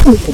Uretse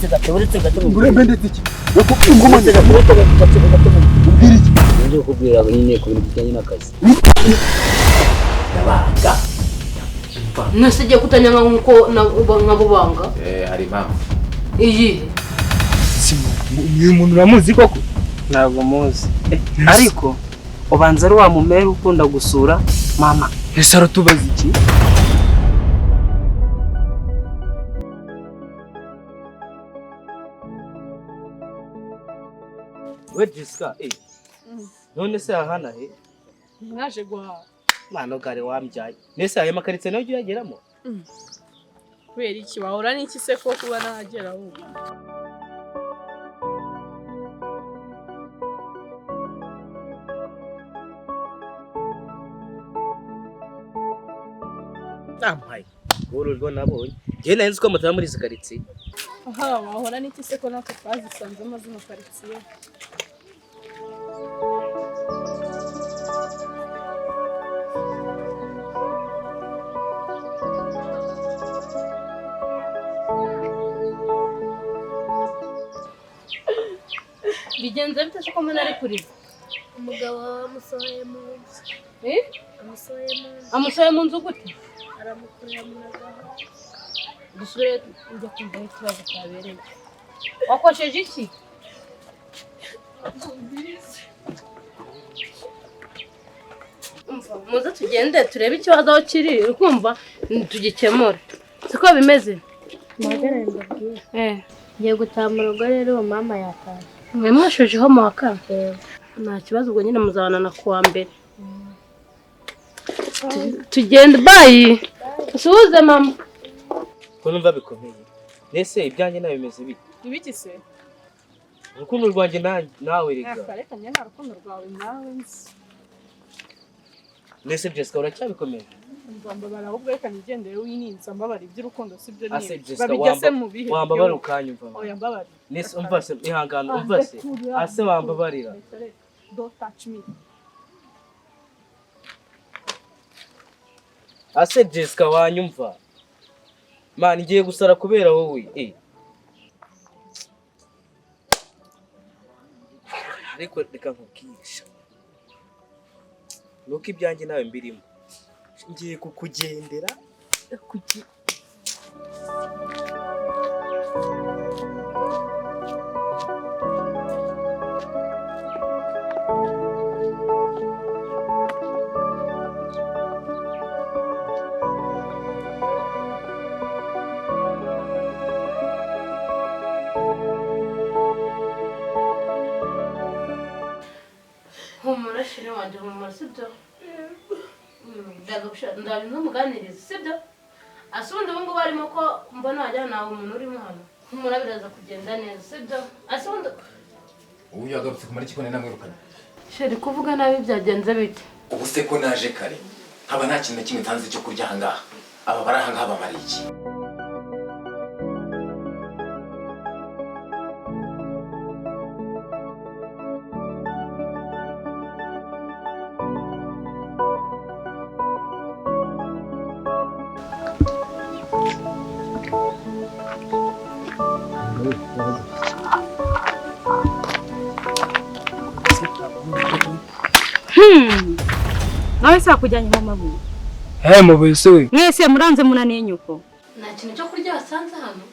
gato, uretse gato. Urembe ndetse iki? Uretse gato, uretse gato, gato. Umbwira iki? Nje kukubwira nyine ku bintu bijyanye n'akazi. Ndabanga. Nese agiye kutanyanga nkuko nkabubanga. Hari impamvu. Iyi. Uyu muntu uramuzi koko? Ntabwo muzi. Ariko ubanza ari wa mumere ukunda gusura mama. Ese aratubaza iki? We Jessica, none se ahana he? Mwaje guhaha. Mano gare wambyaye. Nese ayo makaritsiye nayo uyageramo? Kubera iki wahora n'iki se ko kuba nahagera ahubwo? Nampaye. Urwo nabonye. Njye nari nzi ko mutaba muri izi karitsiye. Aha wahora n'iki se ko natwe twazisanzemo zino karitsiye? Bigenze bite se ko mbona ari kurira? Umugabo amusohoye mu nzu. Eh? Amusohoye mu nzu. Amusohoye mu nzu gute? Aramukurira mu nagaho. Dusubire njya kumva aho ikibazo cyabereye. Wakosheje iki? Umva, muze tugende turebe ikibazo aho kiri, ukumva tugikemure. Siko bimeze? Muhagarare mbabwire. Ngiye gutaha mu rugo rero uwo mama yataye. Mwe mwashojeho mu wa kane? Nta kibazo ubwo nyine muzabana na kuwa mbere. Tugende bayi. Usuhuze mama. Ko numva bikomeye. Nese ibyanjye nawe bimeze bite? Ibiki se? Urukundo rwanjye nawe rega. Reka njye nta rukundo rwawe nawe nzi. Nese Jessica uracyabikomeje? Mbabara ahubwo reka nigendere wininza mbabara iby'urukundo sibyo Ase ni. Jessica Babijya se mu bihe. wambabara ukanyumva. Oya mbabara. Nese umva se ihangana umva se. Ase wambabarira. Don't touch me. Ase Jessica wanyumva. Man ngiye gusara kubera wowe. Ariko reka nkubwire. Nuko ibyanjye nawe mbirimo. Ngiye kukugendera kuki. Humura shiri wanjye humura sibyo? Ndabimuganiriza sibyo? Asundi ubu ngubu arimo ko mbona wajyana nawe umuntu urimo hano. Humura biraza kugenda neza sibyo? Asundi ubu yagarutse kumara iki ko namwirukanye? Sheri kuvuga nabi byagenze bite? Ubu se ko naje kare nkaba nta kintu na kimwe ntanze cyo kurya aha ngaha. Aba bari aha ngaha bamara iki? Nawe se wakujyanye mu mabuye? Mabuye se we. Mwese muranze munaniye nyoko. Nta kintu cyo kurya wasanze hano?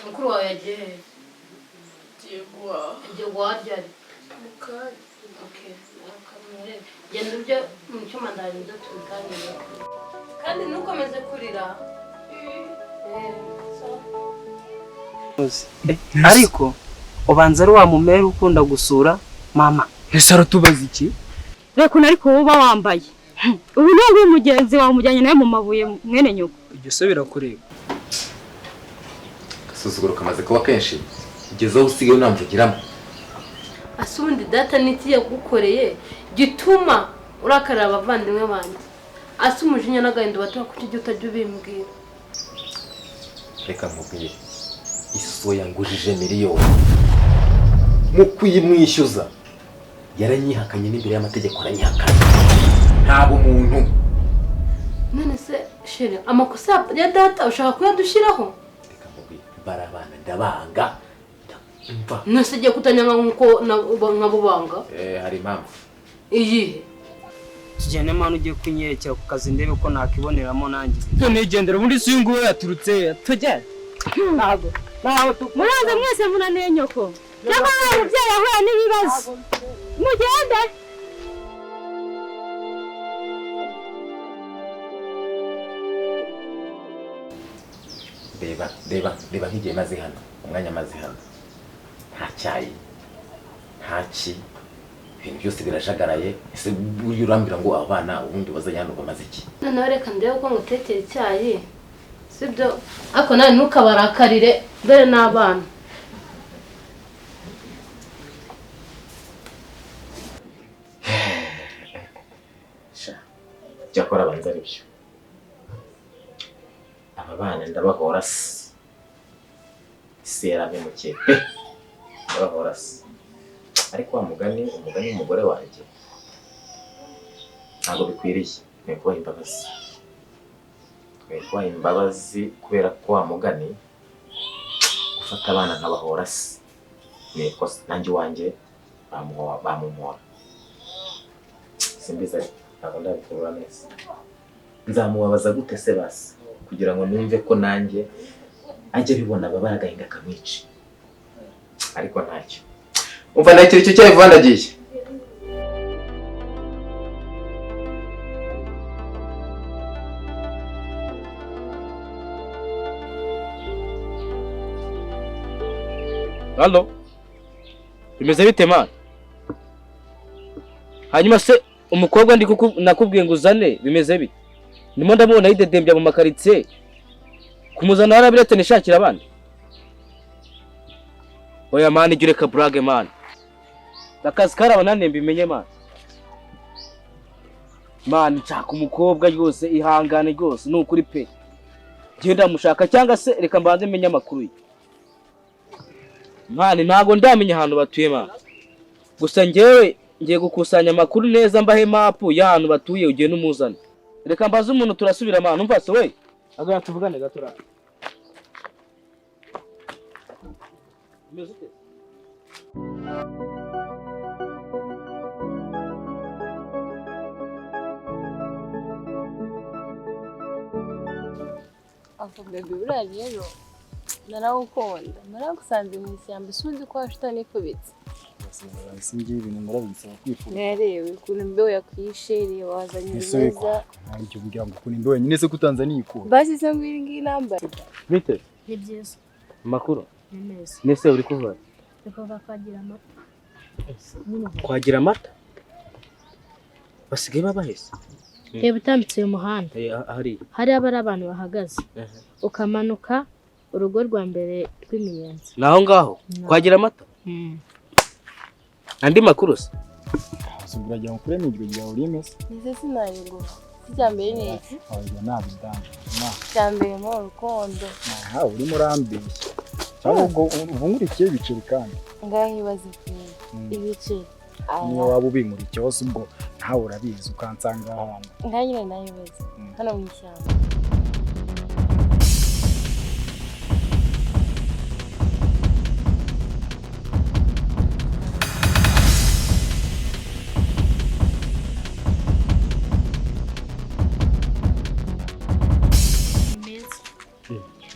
Mukuru wawe yagiye he? Ngiye guhaha. Agiye guhaha ryari? Mu kanya. Okay. Genda ujye mu cyuma ndaje ibyo tubiganire. Kandi ntukomeze kurira. Ariko ubanza ari wa mumere ukunda gusura mama. Ese aratubaza iki? Reka ariko wowe uba wambaye. Ubu ni mugenzi wawe umujyanye nawe mu mabuye mwene nyoko. Ibyo se birakureba. Agasuzuguro kamaze kuba kenshi ugeze aho usigaye unamvugiramo. Asundi data niki yagukoreye gituma urakarira abavandimwe banjye? Ase umujinya n'agahinda ubatuha kuki ujya utajya ubimbwira? Reka nkubwire. Iso yangujije miliyoni. Mu kuyimwishyuza yaranyihakanye n'imbere y'amategeko aranyihakana. Nta bumuntu. None Chéri, amakosa ya data ushaka kuyadushyiraho? Reka nkubwire, bari abana ndabanga. Mva. Nose ugiye kutanyanga nk'uko nkabo banga? Hari impamvu. Iyihe? Tujyane mwana, ugiye kunyerekera ku kazi ndebe ko nakiboneramo nanjye. Nigendera ubundi si uyu nguyu yaturutse tujyane. Ntabwo ntaho. Muranze mwese munaniye nyoko. Cyangwa nta mubyeyi ahuye n'ibibazo. Mugende. Reba, reba, reba nk'igihe maze hano, umwanya maze hano. Nta cyayi, nta ki, ibintu byose birajagaraye. Ese buriya urambwira ngo aba bana ubundi bazanye hano bamaze iki? Noneho reka ndebe ko ngutekera icyayi, sibyo? Ariko nawe ntukabarakarire, dore n'abana. Sha, cyakora abanza ari byo. Aba bana ndabahora se. Isi yarampemukiye pe. Ndabahora se. Ariko wa mugani, umugani w'umugore wanjye ntabwo bikwiriye. Nkwiye kubaha imbabazi. Nkwiye kubaha imbabazi kubera ko wa mugani gufata abana nkabahora se ni ikosa. Nanjye iwanjye bamuhora. Simbizi ariko ntabwo ndabikurura neza. Nzamubabaza gute se basi kugira ngo numve ko nanjye ajye abibona ababara agahinda kamwica. Ariko ntacyo. Umva ndakira icyo cyayi vuba ndagiye. Halo. Bimeze bite man? Hanyuma se umukobwa ndi nakubwiye ngo uzane bimeze bite? Ndimo ndamubona yidedembya mu makaritsiye. Kumuzana harabirete nishakira abandi. Oya man, ijye ureka burage man. Akazi karabananiye mbimenye man. Man, nshaka umukobwa rwose, ihangane rwose, ni ukuri pe. Genda mushaka cyangwa se reka mbanze menye amakuru ye. Man, ntago ndamenya ahantu batuye man. Gusa njyewe ngiye gukusanya amakuru neza mbahe mapu y'ahantu batuye ugende umuzane. Reka mbaze umuntu turasubira man, umva se we. Agara tuvugane gato ra. Umeze ute? Ako bebe buriya rero narawukunda, naragusanze mu ishyamba sinzi ko washitanifubitse. Singiye ibintu murabisaba kwifuza. Narewe ukuntu imbeho yakwishe, wazanye neza. Ntabwo umbwira ngo ukuntu imbeho nyine se ko Tanzania ikura. Basi se ngwiri ngiyi nambara. Bite? Ni byiza. Amakuru? Ni meza. Nese uri kuva? Ndi kuva kwagira amata. Kwagira amata? Basigaye babahese. Reba utambitse uyu muhanda. Hari abari abantu bahagaze. Ukamanuka urugo rwa mbere rw'imiyenzi. Naho ngaho kwagira amata? Andi makuru se? Uragira ngo ukure n'iryo ryawe urimese? Nese sinayiguha. Icya mbere ni iki? Oya nabidanje. Icya mbere ni urukundo. Aha urimo urambeshya. Cyangwa ubwo unkurikiye ibiceri kandi. Ngaho ibaze ikintu. Ibiceri. Niyo waba ubinkurikiye hose ubwo ntawe urabizi ukansanga ahantu. Ngaho nyine nayibaze. Hano mu ishyamba.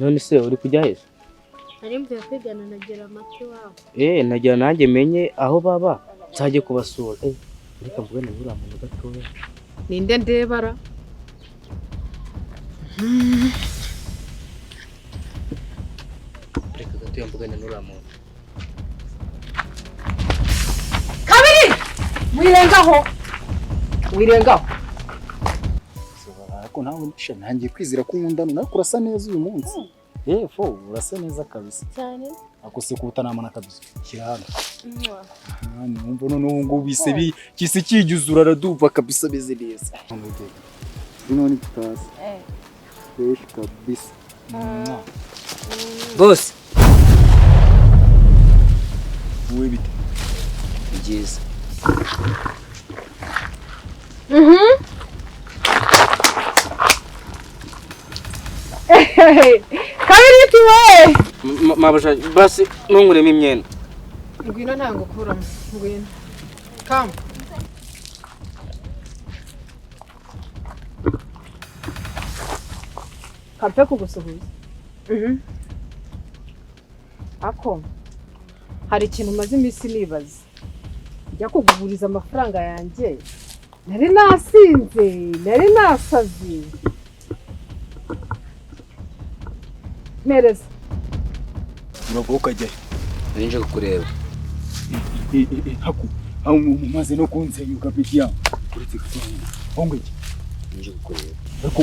None se uri kujya he? Nari mvuye kwigana nagira amata iwabo. Nagira nanjye menye aho baba nzajye kubasura. Reka mvuge na buriya muntu gatoya. Ninde ndebara? Reka gatoya mvugane n'uriya muntu. Kabiri! Wirengaho! Wirengaho! Ariko ntawe ntangiye kwizera ko nkundana nawe urasa neza uyu munsi. Fo urasa neza kabisa. Cyane. Ako se ko utanamana kabisa. Shyira hano. Numva none ubu ngubu bise bi kise kijyuzura araduva kabisa beze neza. None tutazi. Fresh kabisa. Boss. Wowe bite? Byiza. Kabiriti we! Mabuja, basi ntunkuremo imyenda. Ngwino ntabwo ukuramo. Ngwino. Come. Kampe kugusuhuza. Ako. Hari ikintu maze iminsi nibaza. Njya kuguguriza amafaranga yanjye. Nari nasinze, nari nasaze. Mereza. Uravuga ukajya he? Nje kukureba. Haku, aho mumaze no kunsenyuka piki yawe. Uretse kutumva. Hongo iki? Nje kukureba. Ariko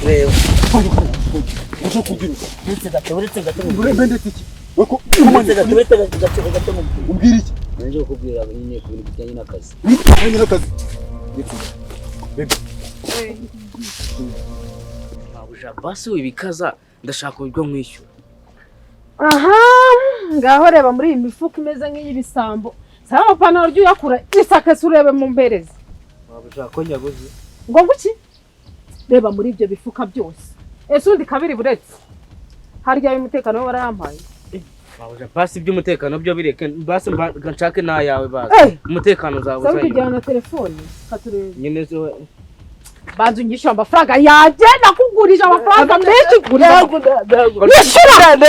kureba. Uzo kugira. Uretse gato, uretse gato. Urembe ndetse iki? Weko uretse gato, uretse gato, gato. Umbwira iki? Nje kukubwira nyine ku bintu bijyanye n'akazi. Bijyanye n'akazi. Ndetse. Bebe. Mabuja, basi wibikaza ndashaka uburyo nkwishyura. Aha, ngaho reba muri iyi mifuka imeze nk'iy'ibisambo. Saba amapantaro ujye uyakura isakese urebe mu mpereza. Mabuja, ko nyabuze. Ngo nguki? Reba muri ibyo bifuka byose. Ese undi kabiri buretse. Harya y'umutekano we warayampaye. Mabuja, basi iby'umutekano byo bireke, basi nshake n'ayawe basi. Umutekano uzabuza. Saba kujyana na telefone katurebe. Nyine zo banza unyishyura amafaranga yanjye, nakugurije amafaranga menshi. Nishyura yame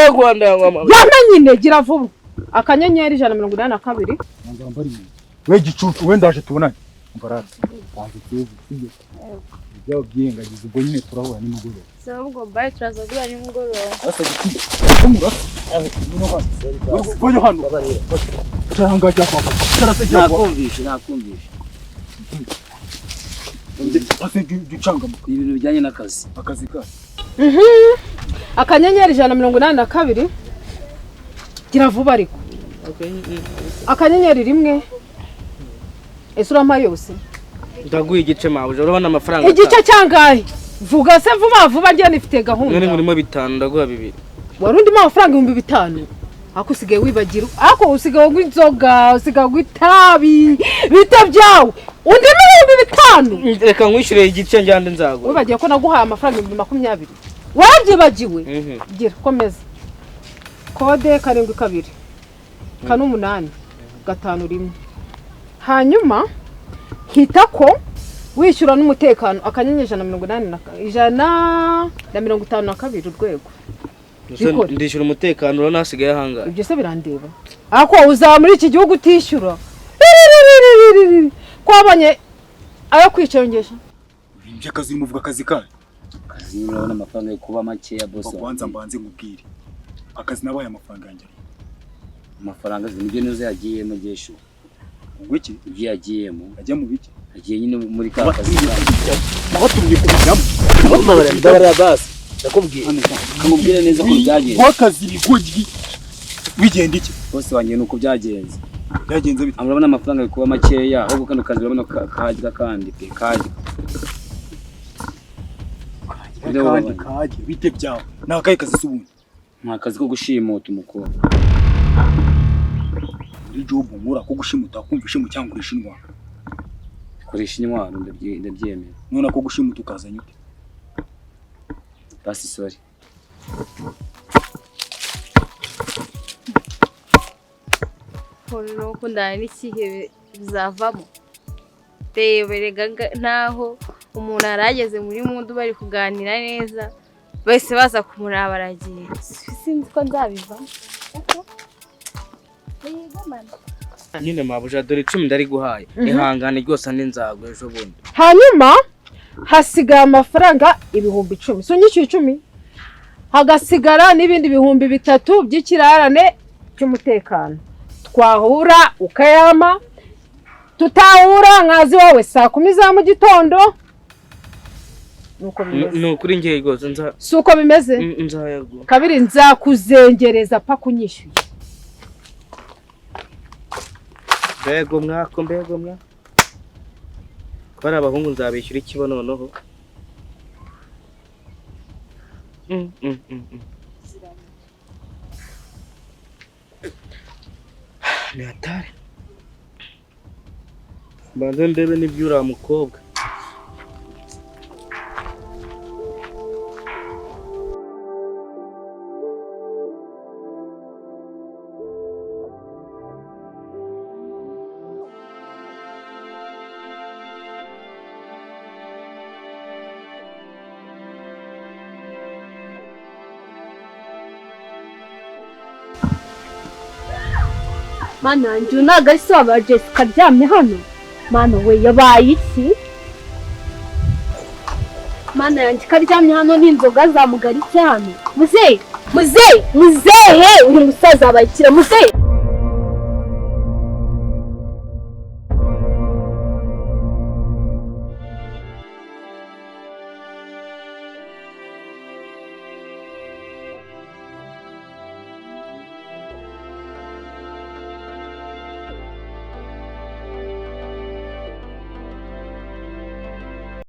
nyine, gira vuba. *182. We gicucu, we ndaje tubonane. Mbarata banza tuzi sibyo ibyo byirengagiza, ubwo nyine turahura nimugoroba. Sawa, ubwo bye, turaza guhura nimugoroba. Asa giti kumura Goyo hano cyangwa cya papa cyarase. Nakumvishe, nakumvishe. Ase ducangamuka. Ibintu bijyanye n'akazi. Akazi ka *182. Gira vuba ariko. *1. Ese urampa yose? Ndaguha igice mabuja, urabona amafaranga. Igice cyangahe? Vuga se vuba vuba, ngiye nifite gahunda. None ngurimo 5 ndaguha 2. Wari undimo amafaranga 5000. Ako usigaye wibagira, ako usigaye unywa inzoga, usigaye unywa itabi, bite byawe. Undimo 5000. Reka nkwishyure igice njyande nzaguha. Wibagiye ko naguhaye amafaranga 20,000. Warabyibagiwe? Gira komeza. Kode 72 48 51. Hanyuma hita ko wishyura n'umutekano *180 152 urwego. Ndishyura umutekano urabona hasigaye ahangaha. Ibyo se birandeba. Ako uzaba muri iki gihugu utishyura. Ko wabonye ayo kwicayongesha? Ibyo akazi urimo uvuga akazi kayo. Akazi urabona amafaranga yo kuba makeya boss. Kwanza mbanze nkubwire. Akazi nabaye amafaranga yanjye. Amafaranga nibyo nuze yagiyemo gesho. Ngo iki? Ibyo yagiyemo. Ajya mu biki? Agiye nyine muri ka kazi. Nabatumye kubijyamo. Ndabarira basi. Ndakubwiye. Nkubwire neza ko byagenze. Wakazi bigoryi. Bigenda iki? Bose wanjye nuko byagenze. Byagenze bite? Urabona amafaranga yo kuba makeya, ahubwo kano kazi urabona kajya kandi pe kajya. Kandi kajya bite byawe? Nakaye kazi subundi. Nta kazi ko gushimuta umukobwa. Muri job nkura ko gushimuta kumva ishimu cyangwa ukoresha intwaro. Koresha intwaro ndabyemera. None ko gushimuta ukazanye ute? Basi sorry. Ukuntu gukundana n'ikihebe bizavamo. Reba naho umuntu arageze muri mundu bari kuganira neza, bahise baza kumuraba baragiye. Sinzi ko nzabivamo. Nyine mabuja dore 10 ndari guhaye. Ihangane rwose n'inzago ejo bundi. Hanyuma hasigaye amafaranga 10,000. So nyishyuye 10. Hagasigara n'ibindi 3,000 by'ikirarane cy'umutekano. Twahura ukayama, tutahura nkazi wowe saa 10 za mu gitondo. Nuko bimeze. Nukuri ngiye rwose nza. Suko bimeze? Nzayago. Kabiri nzakuzengereza pa kunyishyuye. Mbego mwako, mbego mwa. Bari abahungu nzabishyura ikibo noneho. Ni hatari. Mbanze ndebe n'ibyo uriya mukobwa. Mana yanjye, uyu ntabwo ari se wa Jessica aryamye hano? Mana we, yabaye iki? Mana yanjye, ko aryamye hano n'inzoga zamugaritse hano? Muzehe, muzehe, muzehe, uyu musaza yabaye ikira. Muzehe.